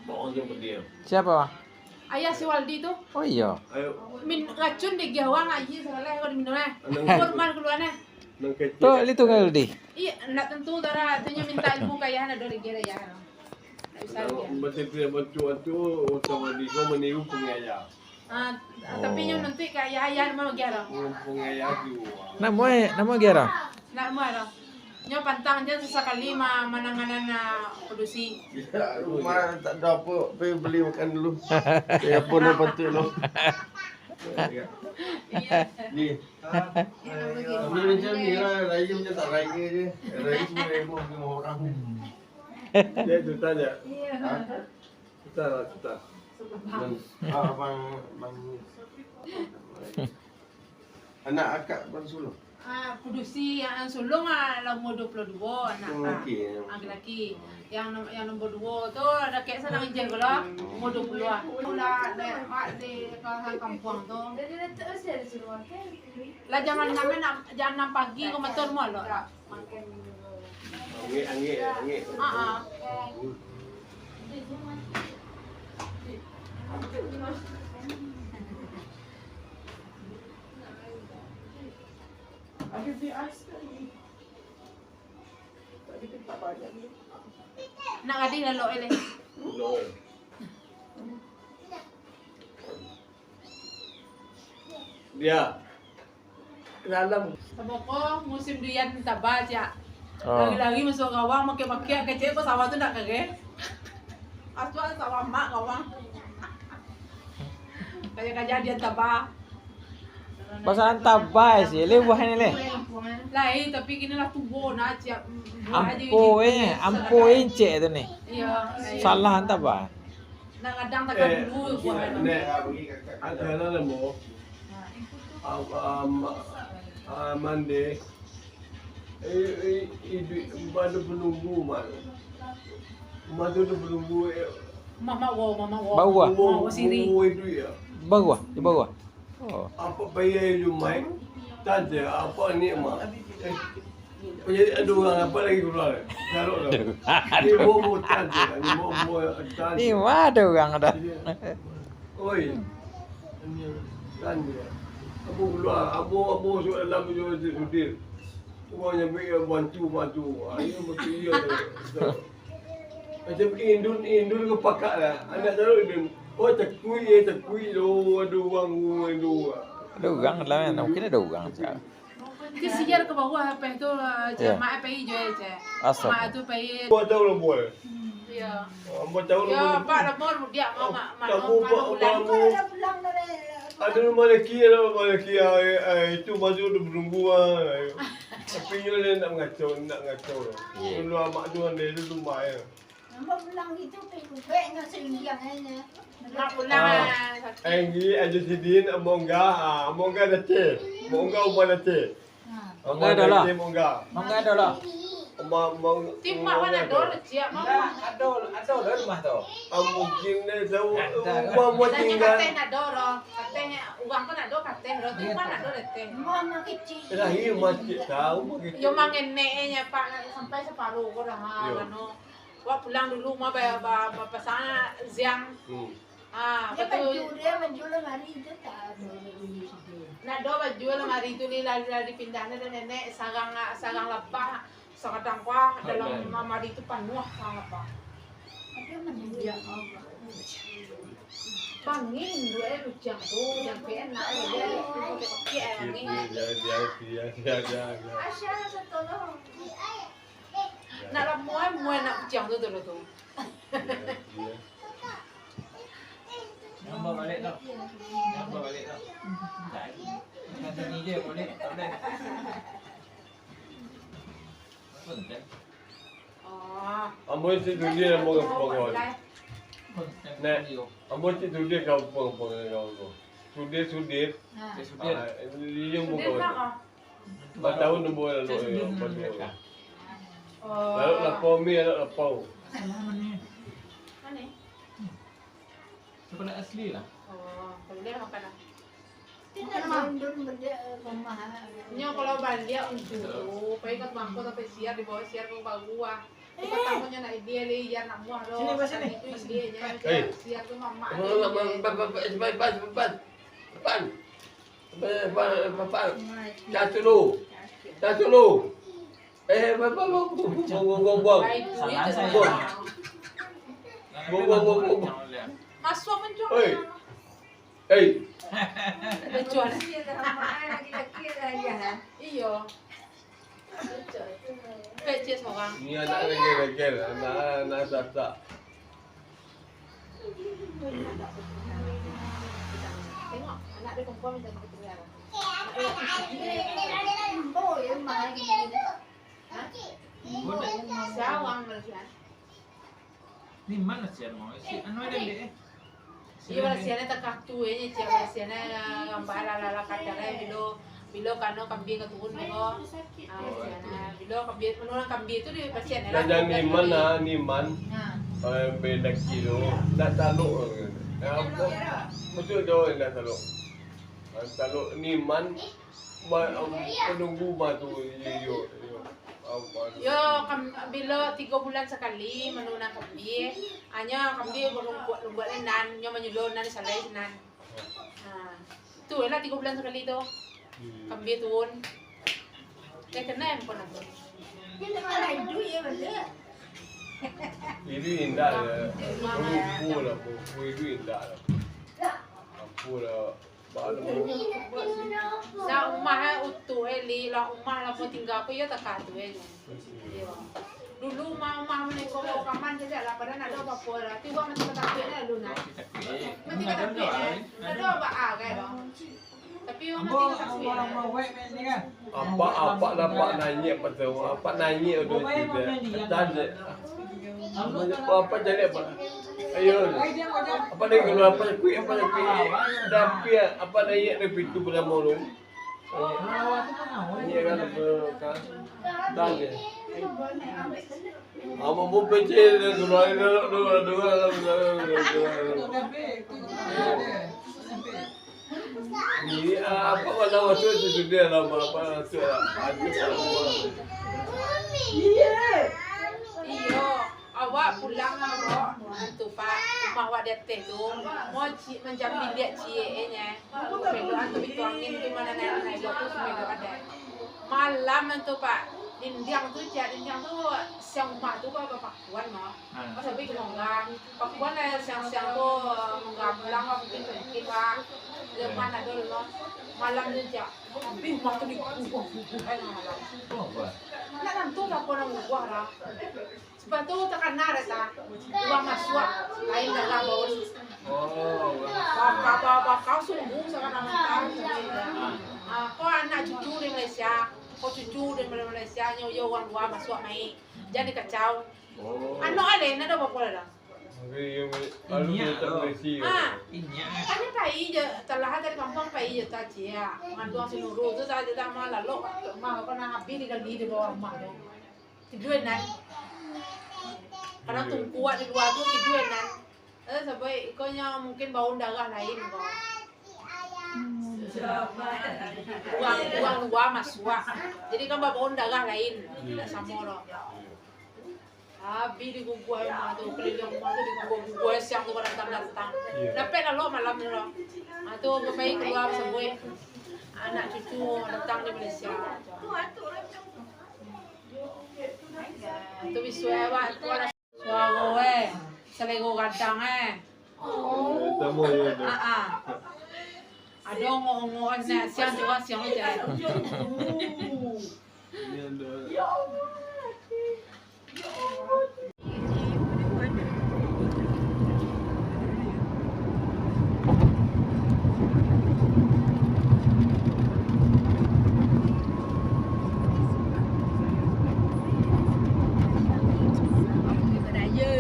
Pawang tu pedih. Siapa, Bang? Ayah si Waldi tu. Oh, iyo. Ayo. Min-, racun dek giah urang, ayah salah kalau diminum, eh. Anang. Kau rumah keluar, eh. Nang kecil. Tu, itu kan, Waldi? Iya, ndak tentu, Tara. Tu nyo minta ilmu ka ayah, ndak ado lagi, ayah. Ndak bisa lagi. Kalau baca tu yang baca tu, utama di kau meniru pengayah. Ah, tapi nyo nanti ka ayah-ayah mah lagi ado. Pengayah tu. Namo, eh, namo lagi ado? Ndak amuah ado. Nyo pantang je sasakali ma-, mananganan, ah, padusi. Ya, rumah tak ada apa, pergi beli makan dulu. Ya, apa nak patut lo. Iya. Ni. Tapi macam ni lah, raya macam tak raya je. Raya semua heboh dengan orang. Dia cerita je. Iya. Ha? Cerita lah, cerita. Bang, ah, bang, bang. Anak akak Bang Sulung? Ah, padusi yang sulung, ah, lah umur dua puluh dua, anak, oh, ah, okey. Ah, laki-laki. Yang nom-, yang nombor dua tu, dakek sanang ijin ko lah, umur dua puluh lah. Mula dek, mak dek kawasan kampuang tu. Lah jam anam, nak, jam anam pagi ko motor mah lah. Angek, angek, angek. Ah, ah. Nak gadih lalok, eh, leh. Dia. Dalam. Sabab ko musim duyan taba, ciak. Oh. Lari-lari masuak gawang, makiak-makiak, kecek ko sawah tu ndak kareh. Asuak sawah mak gawang. Kaja-kaja duyan taba. Pasalan taba sih, leh buah ni leh. Lain, tapi kini lah tuo nah, ciak. Ampo, eh, ampo, eh, cek tu ni. Iya, lain. Salah taba. Nak gadang takan dulu, buah ni. Nek, ada lah, mo. Ah, ah, ma-, ah, mande. Eh, eh, iduik, mande penunggu, man. Mande tu penunggu, eh. Mama wo, mama wo. Bawah. Mama wo siri. Wo iduik, ya. Bawah, di bawah. Oh. Apa payah iduik, mai? Tante, apa ni, ma? Eh. Jadi ada urang apa lagi keluar? Taruh lah. Ni bobo tante, ni bobo tante. Ni mah ada urang dah. Iya. Oi. Kan dia. Ambo kalua, ambo, ambo masuak dalam jo Sudir. Urang nyambuik bantu, bantu. Ah, iyo, bantu iyo. Macam indun, indun ka pakak lah. Anak taruh indun. Oh, takuik, eh, takuik doh. Aduh, urang, urang tu. Ada urang dalam, mungkin ada urang cak. Kasiar ka bawah, apa tu, cak, mak pai jo, cak. Mak tu pai. Dua tahun lah, boy. Iyo. Ambo tahu. Yo, lah, boy. Pak, lah, boy, mudiak, mak, mak, mak, mak, mak, mak. Ada rumah laki, ada rumah laki, ah, eh, eh, itu masuk tu menunggu, ah. Tapi nyo dia nak mengacau, nak mengacau. Dulu amak tu, ande tu tumbak, ya. Ambo pulang gitu, pek-pek nyo sehinggiang aja. Nak pulang, ah, sakit. Anggi, Ajo Sidin, Ambo Ungga, ah, Ambo Ungga Aceh. Ambo Ungga Uban Aceh. Ha. Ambo Ungga ado lah. Aceh, Ambo Ungga. Ambo Ungga ado lah. Ambo, Ambo, ti mak wan ado lah, ciak, mak. Ado, ado lah rumah tu. Ah, mungkin dia tahu rumah buat tinggal. Kateh nak ado lah. Kateh urang tu nak ado, kateh lah. Ti mak nak ado lah, teh. Mama kecil. Lahir masih tahu, mah kecil. Yo, mangeneknya, Pak, sampai separuh ko dah, ha, anu. Wak pulang dulu mah, ba-, ba-, bapasang ziang. Hmm. Ah, dia batu baju, dia baju lamari tu tak ada. Nak ado baju lamari tu ni lah, lah dipindah ni dah nenek, sarang, sarang labah, sakadang kuah dalam lamari tu panuah sarang labah. Ada mandi. Ya Allah. Bangin dulu, eh, luciang tu, yang ke enak, eh, dia ada kopi-kopi, eh, angin. Dia, dia, dia, dia, dia, dia. Asya, satu. Nak lah muai-muai nak kuciang tu, tu, tu. Nampak balik tau. Nampak balik tau. Tak lagi. Macam ni je boleh, tak boleh. Konten. Oh. Ambo isi tu dia, ambo ke pokok. Konten video. Nek, ambo isi tu dia ke pokok, pokok. Sudir, Sudir. Ha. Eh, Sudir. Ah, dia yang Sudir pokok. Nak, ah. Batahun ambo lalu, eh, ambo tu. Oh. Lalu lapau mi, anak lapau. Manih. Manih? Coklat asli lah. Oh, kalau dia makan lah. Makan mah. Nyo kalau baliak untu tu, pai ka mangko sampai siar, dibawa siar ka baru ah. Itu pertamonyo nak dia, liar nak muah lo. Sini, Pak, sini. Itu dia nya. Eh. Siar tu mamak dia. Pan, pan, pan, pan, pan. Pan, pan, pan, pan. Cah tu lu. Cah tu lu. Eh, pan, pan, pan, pan, pan, pan, pan. Buang, buang, buang, buang. Masuk mencong. Oi. Hei. Lucu anak. Iyo. Kecil seorang. Ni anak regel-regel, anak, anak sasak. Tengok, anak dia perempuan macam tu. Hah? Siawang Malaysia. Ni ma sian mau, si anu ada dek, eh. Iyo, Malaysia ni takah tu, eh, ciak Malaysia ni, gambar ala-ala kadang, eh, bilo, bilo kano kambing ka turun ko. Ah, Malaysia ni. Bilo kambing, menurun kambing tu di pasian, eh, lah. Niman lah, Niman. Ha. Eh, beda kilo. Nak taluk. Ya, apa? Betul jauh nak taluk. Ah, taluk Niman. Ba-, am, penunggu ma tu, iyo, iyo, iyo. Am, anu. Yo, kam-, bilo tigo bulan sakali, manu nan kambia. Anyo kambia barumpuak-rumpuak lai nan, nyo manyulo nan salai nan. Ha. Tu lah tigo bulan sakali tu. Hmm. Kambia turun. Eh, kena handphone aku. Ini indak lah. Rupu lah, rupu itu indak lah. Apo lah. Lah umah, eh, utuh, eh, li, lah umah lah mau tingga ko, iyo takah tu, eh. Iyo. Dulu umah, umah mano ko, kaman sajo lah, padahal ndak ado apo-apo lah. Tapi urang masih batakuik lah dulu, nah. Masih batakuik, eh. Ndak ado apo-apo, kan. Tapi urang masih batakuik, eh. Apak, apak lah, apak naiak patang, apak naiak udah tidak. Atas je. Apak jadi apak. Ayo. Apak naiak dulu, apak kuik, apak kuik. Tapi apak naiak dari pintu pertama dulu. Iya kan, betul kan? Atas je. Apak pun pecah dia keluar, keluar, keluar, keluar, keluar. Iya, apa mana masuk tu, tu dia lah, apa masuk lah. Ada tak? Iya. Iyo. Awak pulang, Bro, antu, Pak, rumah awak di ateh tu, mo ci-, mancambi liak ciek e nyo. Pelok antu pintu angin tu, ma nan naik-naik tu, pelok ado. Malam antu, Pak, dindiang tu, ciek dindiang tu, siang rumah tu, Pak, bapakuan, no. Pas sampai ka mangga, pakuan lah siang-siang tu, mangga pulang, Pak, mungkin, mungkin, Pak. Leman ado lo, malam tu, ciek. Abih rumah tu diguguah-guguah, eh, malam. Nak tantu tak pernah guguah, lah. Sudah tu takana data, urang masuak, lain darah baun. Oh, urang masuak. Baka-, ba-, bakau sumbu sakana mantah. Ah, ko anak cucu di Malaysia, ko cucu di Malaysia, nyo yo urang lua masuak mai. Jan dikacau. Oh. Anak aleh, nak ado bapa lah dah. Tapi yo, lalu Inyak dia tak lo. Berisi. Ah. Inyak. Kan pai je, talah dari kampung pai je tadi ya. Manduang si Nurul tu tadi dah mah lalok, mah ko nan abih digali di bawah mah tu. Tidua nan. Kadang tungkuak di lua tu tidua nan. Eh, sabab iko nyo mungkin baun darah lain ko. Urang, urang lua masuak. Jadi kan babaun darah lain. Ndak samo doh. Abih diguguah rumah tu, keliliang rumah tu diguguah-guguah, siang tu datang-datang. Iyo. Dapek lalok malam tu doh. Ah, tu bapak kalua basabuik. Anak cucu datang di Malaysia. Tu bisuak awak tu lah. Suaro, eh. Salero gadang, eh. Eh, tambah yo tu. Ah, ah. Ado ongok-ongok, eh, siang tu, siang tu, eh. Ini ado. Raya.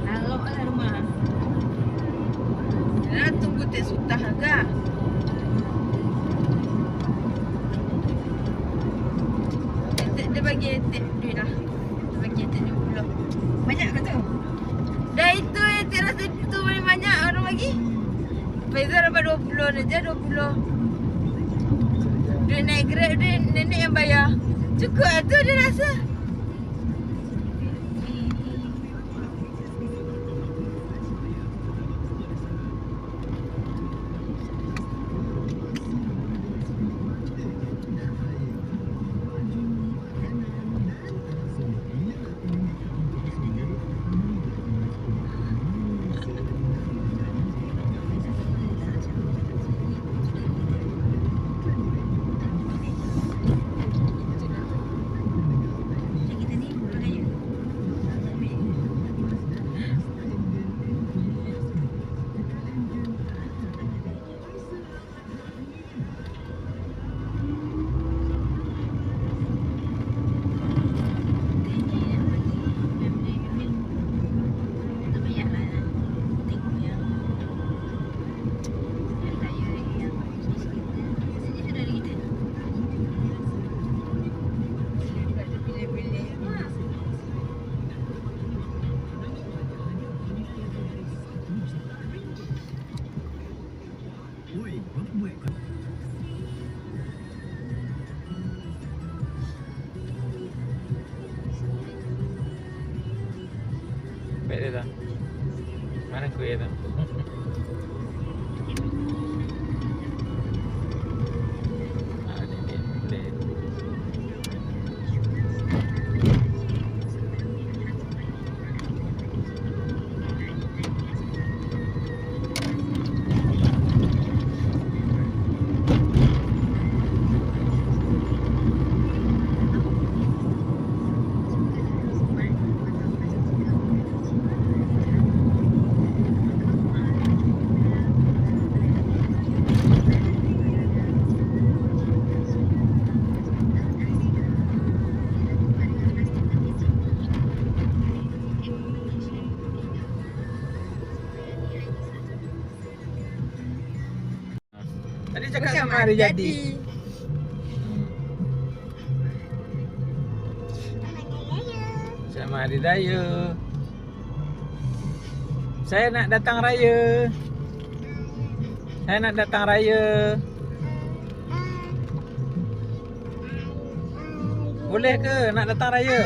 Larok lah rumah. Nah, tunggu tek sutah agak. Etek dia bagi etek duit lah. Dia bagi etek duit pulo. Banyak ke tu? Dah itu etek rasa tu paling banyak orang bagi. Faizal dapat dua puluh aja, dua puluh. Duit naik Grab, duit nenek yang bayar. Cukup lah tu dia rasa. Baik dia tu. Mana kuih tu? Ah, ni, ni, ni. Tadi cakap macam sama hari jadi. Sama hari raya. Saya nak datang raya. Saya nak datang raya. Boleh ke nak datang raya?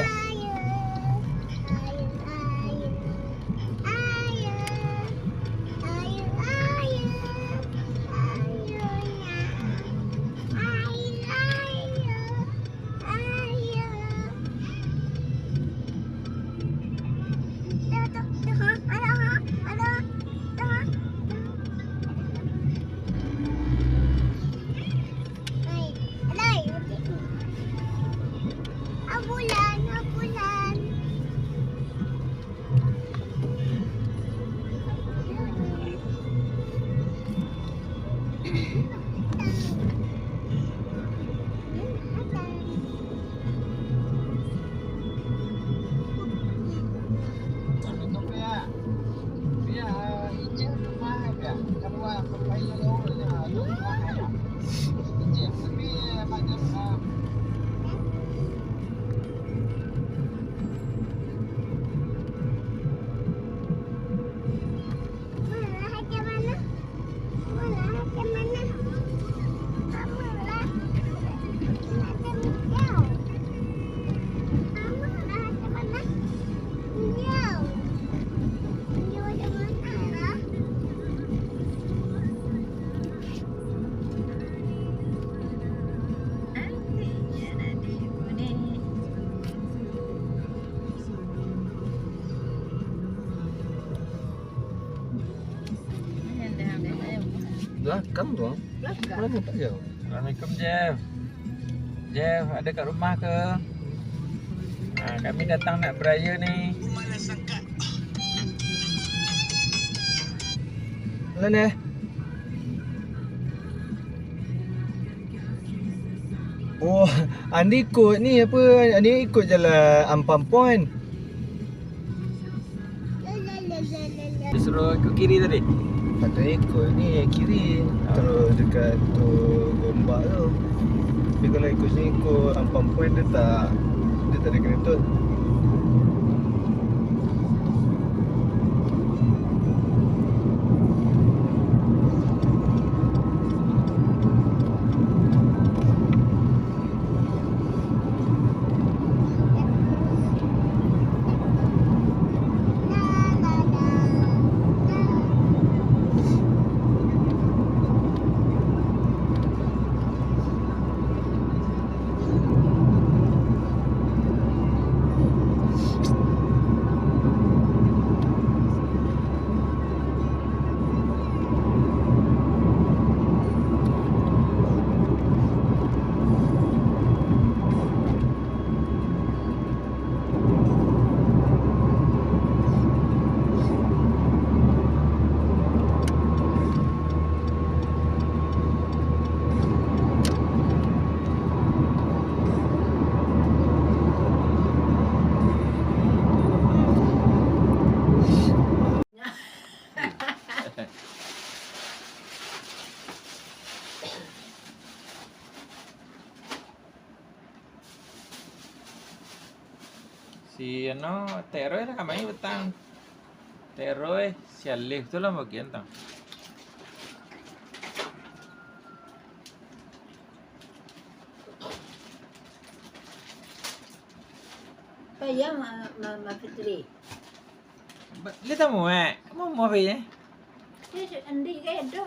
Belakang tu. Belakang. Mana tak jauh? Assalamualaikum, Jeff. Jeff, ada kat rumah ke? Ah, kami datang nak beraya ni. Mana ni? Oh, Andi ikut ni apa? Andi ikut jalan Ampang Point. Dia suruh ikut kiri tadi? Patut ikut ni kiri, terus dekat tu gombak tu. Tapi kalau ikut sini, ikut Ampang Point, dia tak, dia tak ada kereta. Si anu, Teroi lah kamari petang. Teroi, si Alif tu lah bagian tang. Payah ma, ma, ma Fitri. Ba-, dia tamu, eh? Kamu mau apa, eh? Dia cek Andi ke ada?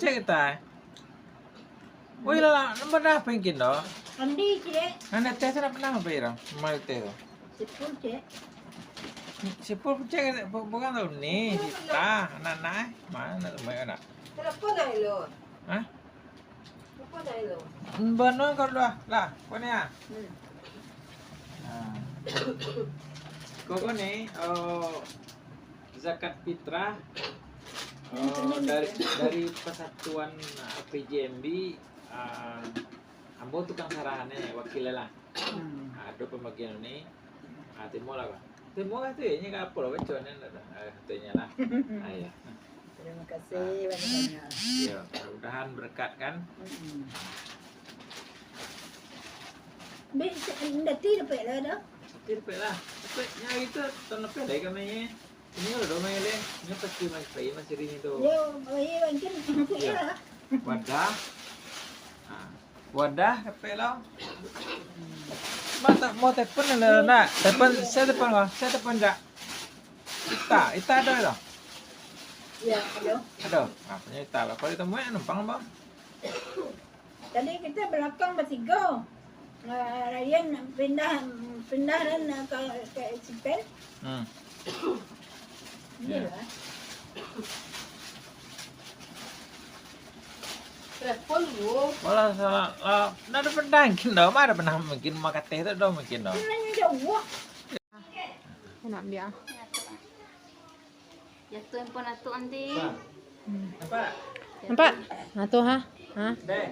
Cek kita, eh? Woi, lah, lah, nampak dah apa yang kini, doh? Andi, cek. Anak teh tu nak pernah apa, Ira? Mal teh tu. Sepul, cek. Sepul, cek, bu-, bukan tahu ni, kita, anak-anak, eh? Mana nak main anak? Telepon lah, Ilo. Hah? Telepon lah, Ilo. Bano kau dah, lah, kau ni, ah. Hmm. Ah. Kau, kau ni, oh, zakat fitrah, oh, dari, dari persatuan, ah, P J M B, ah, ambo tukang sarahan ni, wakil lah. Hmm. Ah, ado pambagian ni. Ah, timo lah, Bang. Timo lah tu, inyo ka apo lah, baco ni, ndak tahu. Ah, tu inyo lah. Ah, ya. Terima kasih banyak-banyak. Ya, mudah-mudahan berkat kan. Mm-mm. Be, ndati dapek lah dah. Ndati dapek lah. Dapek, nya itu tahun lepas dah kami ni. Ini udah main leh. Ini pasti masih, masih rindu tu. Yo, oh iya, mungkin aku Iya. Iya lah. Wadah. Ah. Wadah, dapek lo. Mak tak mau telepon ni, nak. Telepon, saya telepon kau. Saya telepon jak. Ita, Ita ada lo. Ya, ada. Ada. Ah, punya Ita lah. Kalau ditemui, numpang, Bang. Tadi kita belakang bertiga. Ah, Ryan pindah, pindah dan, ah, ke, ke Sipen. Hmm. Iyalah. Telepon dulu. Walah, salah. Lah, ndak ada pernah mungkin dah. Mana ada pernah mungkin makateh tu dah mungkin dah. Dia nanya jawab. Nak ambil ah. Jatuh handphone atuk nanti. Nampak? Nah, tu ha. Ha. Deh.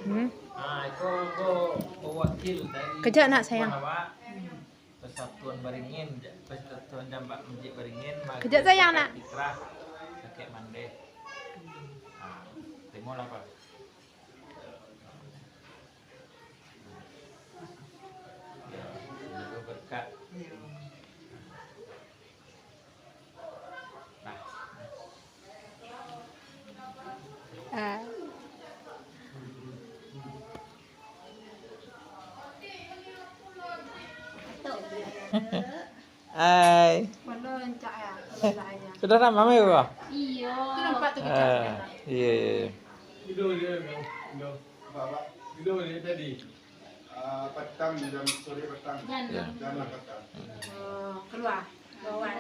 Hmm. Ah, itu aku pewakil dari Kejap nak, sayang. Awak. Persatuan Baringin, Persatuan Jambak Masjid Baringin, Kejap, sayang, nak. Fitrah, sakik mandeh. Ah, timo lah, Pak. Hai. Sudah ramai, Bang? Iyo. Iyo, iyo, iyo. Ah, patang jam sore patang. Jam enam. Jam enam patang. Oh, kalua. Kalua.